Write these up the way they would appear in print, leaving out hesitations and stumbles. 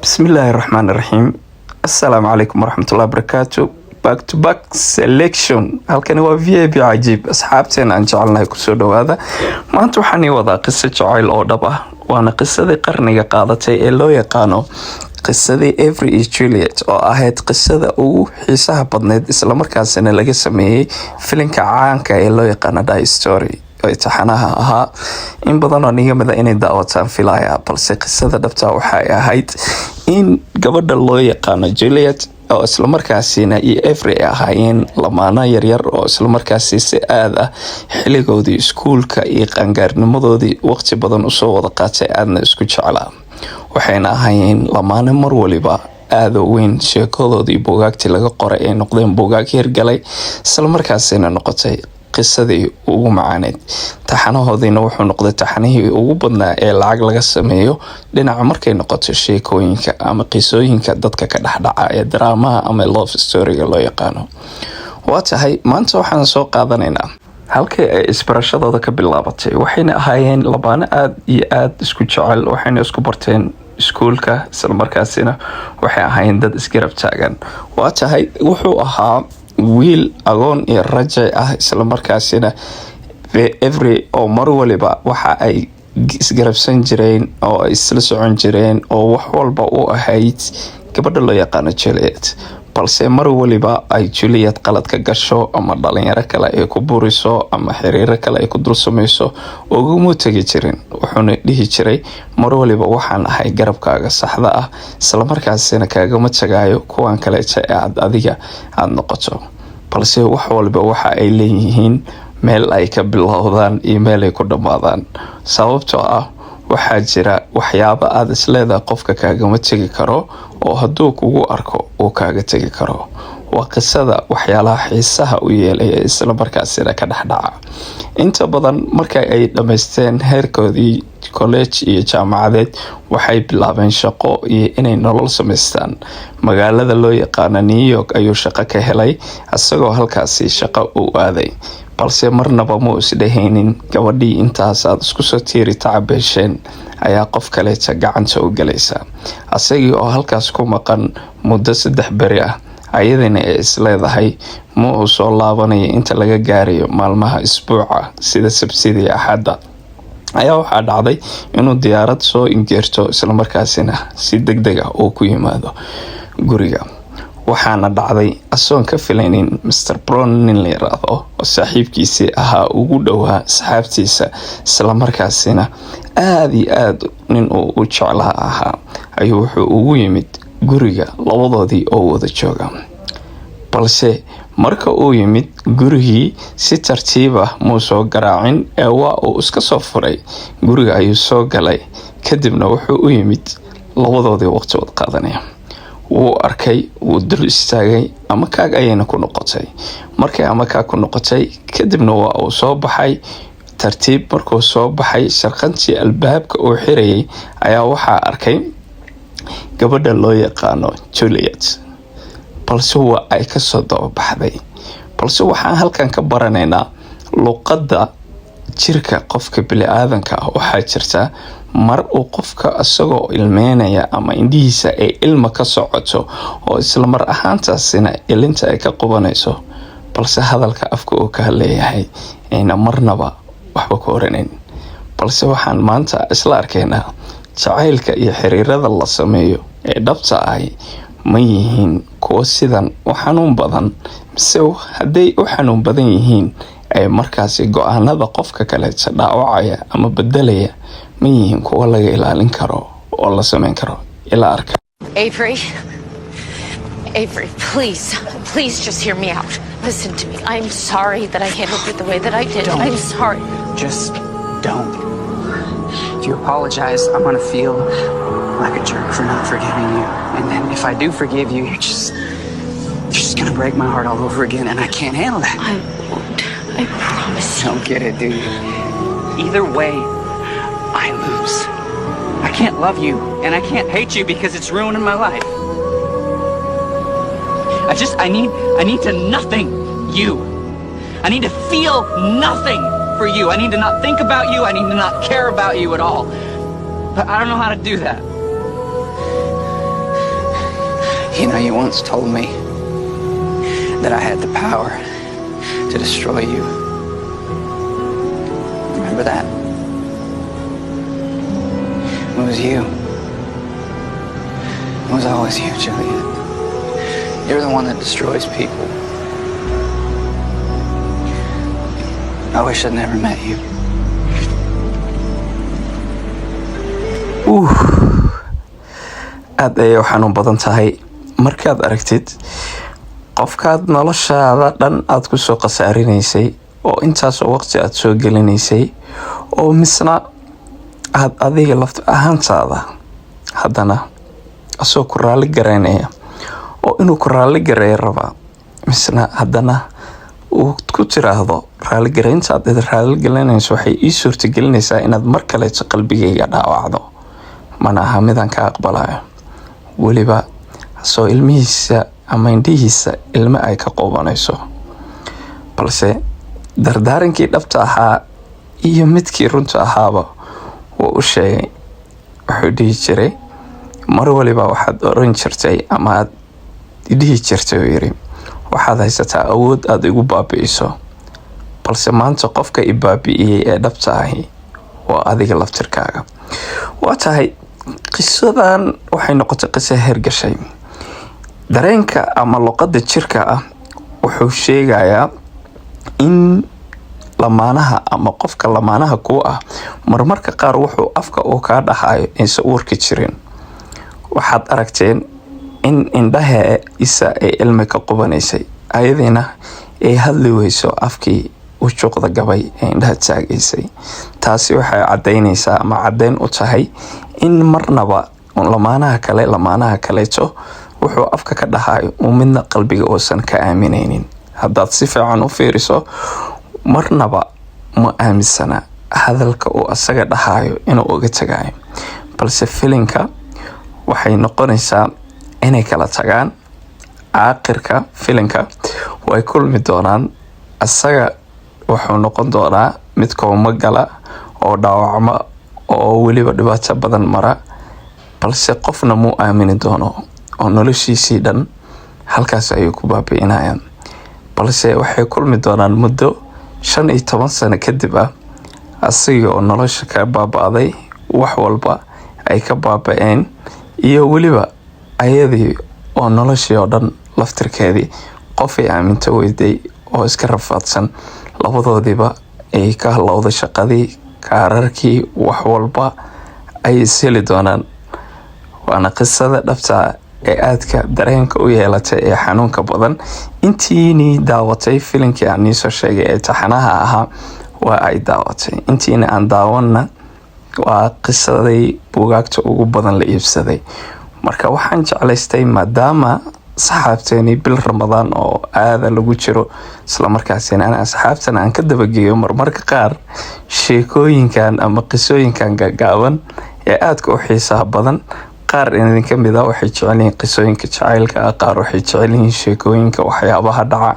Bismillaahi raxmaani raxiim. Assalaamu calaykum waraxmatullahi barakaatu. Back to back selection. Halkani waa VIP cajiib. Asxaabteena aan jecelnahay, kusoo dhawaada. Maanta waxaan ii wadaa qiso jacayl oo dhab ah, waana qisadii qarniga qaadatay ee loo yaqaano qisadii Avery iyo Juliet, oo ahayd qisada ugu xiisaha badneyd, islamarkaasina laga sameeyey filinka caanka ee loo yaqaano Die Story oo taxanaha ahaa. In badan oo niga mida inay daawataan filaya, balse qisada dhabta waxay ahayd in gabadha loo yaqaano Juliet oo islamarkaasina iyo Avery ay ahaayeen lamaano yaryar oo islamarkaasi si aad ah xiligoodii iskuulka iyo qaangaarnimadoodii waqti badan usoo wada qaatay, aadna isku jeclaa. Waxayna ahaayeen lamaano mar waliba aada u weyn. Sheekadoodii buugaagtii laga qoray ay noqdeen buugaag hirgalay, islamarkaasina noqotay qisadii ugu macaaneyd. Taxanahoodiina wuxuu noqday taxanihii ugu badnaa ee lacag laga sameeyo dhinaca markay noqoto sheekooyinka ama qisooyinka dadka ka dhexdhaca ee daraamaha ama love storyga loo yaqaano. Waa tahay, maanta waxaan soo qaadanaynaa halkii ay isbarashadooda ka bilaabatay. Waxayna ahaayeen labaano aada iyo aada isku jecel, waxayna isku barteen iskuulka, islamarkaasina waxay ahaayeen dad isgarab taagan. Waa tahay, wuxuu ahaa wiil agoon iyo rajay ah, islamarkaasina Avery oo mar waliba waxa ay isgarabsan jireen oo ay isla socon jireen oo wax walba u ahayd gabadha loo yaqaano Juliet. Balse mar waliba ay Juliet qalad ka gasho ama dhalinyaro kale ay ku buriso ama xiriiro kale ay ku dul sameyso, uguma tegi jirin. Wuxuuna dhihi jiray mar waliba, "Waxaan ahay garabkaaga saxda ah, islamarkaasina kaagama tagaayo kuwan kaleeta ee aad adiga aada noqoto." Balse wax walba waxa ay leeyihiin meel ay ka bilowdaan iyo meel ay ku dhammaadaan, sababtoo ah waxaa jira waxyaabo aada isleedahay qofka kaagama tegi karo oo hadduu kugu arko uu kaaga tegi karo. Waa qisada waxyaalaha xiisaha u yeelaya, islamarkaasina ka dhexdhaca inta badan. Marka ay dhammaysteen heerkoodii college iyo jaamacadeed, waxay bilaabeen shaqo iyo inay nolol samaystaan. Magaalada loo yaqaano New York ayuu shaqo ka helay, isagoo halkaasi shaqo uu aaday. Balse marnaba muu isdhehaynin gabadhii intaas aad isku soo tiiri tacabeesheen ayaa qof kaleeta gacanta u galaysa. Asagii oo halkaas ku maqan muddo 3 beri ah, ayadina ay isleedahay ma uu soo laabanayo inta laga gaarayo maalmaha isbuuca sida Sabtida iyo Axadda, ayaa waxaa dhacday inuu diyaarad soo injeerto, islamarkaasina si deg deg ah uu ku yimaado guriga. Waxaana dhacday asoon ka filaynin, Mr Brown nin la yiraahdo oo saaxiibkiisii ahaa, ugu dhowaa asxaabtiisa, islamarkaasina aada iyo aada nin uu u jeclaa ahaa, ayuu wuxuu ugu yimid guriga labadoodii oo wada jooga. Balse marka uu yimid gurigii, si tartiib ah muu soo garaacin ee waa uu iska soo furay. Guriga ayuu soo galay, kadibna wuxuu u yimid labadoodii waqti wad qaadanaya. Wuu arkay, wuu dul istaagay, ama kaag ayayna ku noqotay. Markay ama kaag ku noqotay kadibna waa uu soo baxay tartiib. Markuu soo baxay, sharqantii albaabka uu xirayay ayaa waxaa arkay gabadha loo yaqaano Juliet, balse waa ay kasoo dababaxday. Balse waxaan halkan ka baranaynaa luqadda jirka qofka bili-aadanka ah. Waxaa jirta mar uu qofka isagoo ilmeynaya ama indhihiisa ay ilma ka socoto oo isla mar ahaantaasina ilinta ay ka qubanayso, balse hadalka afka uu ka leeyahay ayna marnaba waxba ku oranayn. Balse waxaan maanta isla arkaynaa jacaylka iyo xiriirada la sameeyo ee dhabta ahi ma yihiin kuwo sidan u xanuun badan, mise hadday u xanuun badan yihiin ay markaasi go-aanada qofka kaleeta dhaawacaya ama bedelaya, ma yihiin kuwo laga ilaalin karo oo la sameyn karo? Ila arka. Avery. Avery, please, please just hear me out. Listen to me. I'm sorry that I handled it the way that I did. Don't. I'm sorry. Just don't. If you apologize, I'm gonna feel like a jerk for not forgiving you. And then if I do forgive you, you're just gonna break my heart all over again, and I can't handle that. I won't. I promise You you. don't get it, do you? Either way, I lose. I can't love you, and I can't hate you because it's ruining my life. I just, I need to nothing you. I need to feel nothing for you. I need to not think about you. I need to not care about you at all. But I don't know how to do that. You once told me that I had the power to destroy you. Remember that? It was you. It was always you, Juliet. You're the one that destroys people. I wish I'd never met you. Aada ayay u xanuun badan tahay markaad aragtid qofkaad noloshaada dhan aada kusoo khasaarinaysay oo intaasoo waqti aada soo gelinaysay, oo misna aada adiga lafta ahaantaada haddana asoo ku raalli garaynaya oo inuu ku raalli gareeyo rabaa, misna haddana uu ku tiraahdo, "Raalligaraynta aad raaligelinayso waxay ii suurtagelinaysaa inaad mar kaleeto qalbigayga dhaawacdo, mana aha midaan ka aqbalayo." Weliba asoo ilmihiisa ama indhihiisa ilmo ay ka qoobanayso, balse dardaarankii dhabta ahaa iyo midkii runta ahaaba wuu u sheegay. Wuxuu dhihi jiray, "Mar waliba waxaad oran jirtay ama aad dhihi jirtay," uu yiri, "waxaad haysataa awood aada igu baabi'iso, balse maanta qofka i baabi'iyey ee dhabta ahi waa adiga laftirkaaga." Waa tahay, qisadan waxay noqotay qiso hergashay. Dareenka ama luqadda jirka ah wuxuu sheegayaa in lamaanaha ama qofka lamaanaha kuu ah marmarka qaar wuxuu afka uu kaa dhahayo aysan uurka jirin. Waxaad aragteen in indhaha isa ay ilmi ka qubanaysay, ayadiina ay hadli weyso, afkii u juuqda gabay ee indhaha taagaysay. Taasi waxay cadaynaysaa ama caddeyn u tahay in marnaba lamaanaha kale, lamaanaha kaleeto, wuxuu afka ka dhahayo uu midna qalbiga uusan ka aaminaynin. Haddaad si fiican u fiiriso, marnaba ma aaminsana hadalka uu asaga dhahayo inuu uga tagayo. Balse filinka waxay noqonaysaa inay kala tagaan. Aakhirka filinka way kulmi doonaan. Asaga wuxuu noqon doonaa mid kooma gala oo dhaawacma oo weliba dhibaato badan mara, balse qofna muu aamini doono oo noloshiisii dhan halkaas ayuu ku baabi'inayaan. Balse waxay kulmi doonaan muddo 15 sano kadib ah, asaga oo nolosha ka baaba-day, wax walba ay ka baaba-een, iyo weliba ayadii oo noloshii oo dhan laftirkeedii qofay aaminto weyday oo iska rafaadsan. Labadoodiiba ay ka halowday shaqadii, kaararkii, wax walba ay isheli doonaan. Waana qisada dhabta ee aadka dareenka u yeelatay ee xanuunka badan. Intiinii daawatay filinkii aan niisoo sheegay ee taxanaha ahaa waa ay daawatay, intiina aan daawanna waa qisaday buugaagta ugu badan la iibsaday. Marka waxaan jeclaystay, maadaama asxaabteeni bil Ramadaan oo aada lagu jiro, islamarkaasina an asxaabtana aan ka dabageeyo marmarka qaar sheekooyinkan ama qisooyinkan gaagaaban ee aadka u xiisaha badan. Qaar idinka mid a waxay jecel yihiin qisooyinka jacaylka ah, qaar waxay jecel yihiin sheekooyinka waxyaabaha dhaca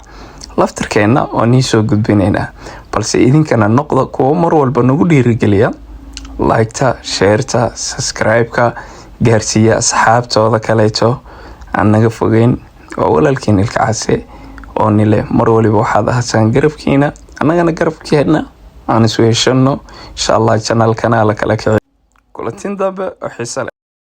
laftirkeenna oo nii soo gudbinaynaa. Balse idinkana noqda kuwo mar walba nagu dhiirigeliya like-ta, share-ta, subscribe-ka, gaarsiiya asxaabtooda kaleeto, aan naga fogeyn. Waa walaalkiin Ilka Case oo nile mar waliba waxaad ahataan garabkiina, annagana garabkeena aan isweheshano, insha Allah. Channel-kana la kala kici. Kulantin dambe oo xiise leh.